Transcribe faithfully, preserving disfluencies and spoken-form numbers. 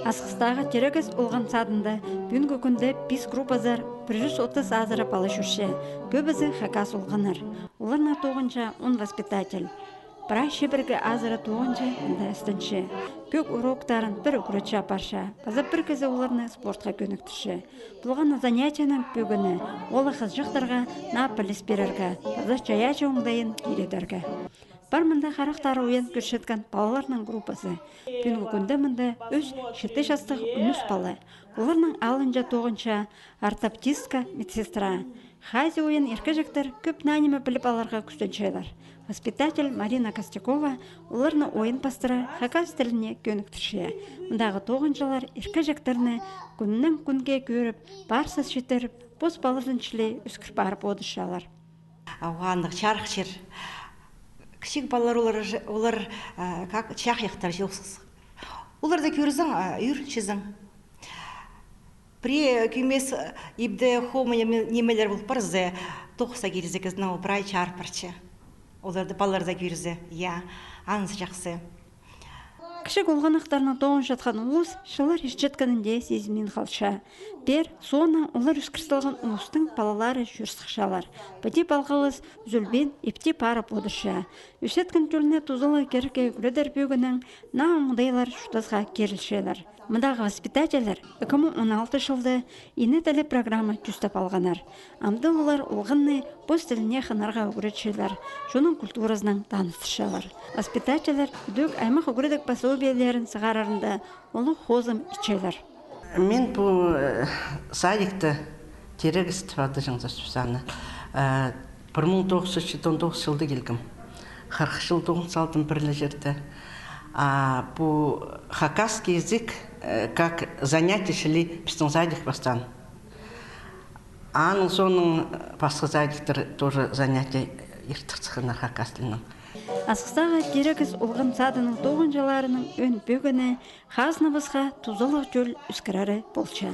Асхыстағы Тирегіс олған садында пӱӱнгі кӱнде пис группазар пір чӱс отыс азыра пала чӧрче, кӧбізі хакас олғаннар. Оларны тоғынча он воспитатель. Прай чибіргі азыра тоғынҷы мында істенче. Кӧп уроктарын пір ӱгретчі апарча, паза пір кізі оларны спортха кӧніктірче. Полған на занятиенің пӧгіні ол хызыҷахтарға наа піліс пирерге, паза чайаачы оңдайын килідерге. Пар мында харахтары уян кӧрчеткен палаларның группазы. Пӱӱнгі кӱнде мында ӱс-читі частығ ӱнӱс пала. Оларның алнында тоғынча ортопедистка, медсестра. Хазы уян иркеҷектер кӧп наа ниме піліп аларға кӱстенчелер. Воспитатель Марина Костякова оларны ойын пастыра хакас тіліне кӧніктірче. Мындағы тоғынҷылар иркеҷектерні кӱннең кӱнге кӧріп, парсас читіріп, пос палазын чіли ӧскір парып одырчалар. Уғаа андағ чарых чир. Кічіг палалар олар, олар, а, как чахайахтар чоохсызых. Оларны кӧрзең, а, ӧрінчезің. Пірее кӧмес, а, ибде хомай ниме-, нимелер пол парза, тоғысха килзе кізінің, ол прай чарых парча. Оларны палаларны кӧрзе, я, анзы чахсы. Кічіг олғанахтарны тоғынчатхан улус чыллар иртчеткенін дее сизінмин халча. Пеер соонаң олар ӧскір салған улустың палалары чӧр сыхчалар. Піди палғалыс ӱзӱлбин ипти парып одырча. Ӧсчеткен тӧлні тузалығ кирекке ӱгредер пӧгінең наа оңдайлар чуртасха кирілчелер. Мындағы воспитательлер ікі муң он алты чылда «Ине тілі» программа тӧстеп алғаннар. Амды олар олғанны пос тіліне хынарға ӱгретчелер, чонның культуразынаң таныстырчалар. Воспитательлер ідӧк аймах ӱгредіг пособиелерін сығарарында улуғ хозым итчелер. Мин пу, э, садикті Тирегіс тіп адапчаңзар, Сюзанна. Э, пір муң тоғыс чӱс читон тоғыс чылда килгем. Хырых чыл тоғын салдым пір ле чирде. А пу хакасский язык, э, как занятие чіли пістің садик пастаан. Аның соонаң пасха садиктер тоже занятие иртір сыхханнар хакас тілінең. Асхыстағы Тирегіс олған садының тоғынҷыларының ӧӧн пӧгіні хазнабысха тузалығ тӧл ӧскірері полча.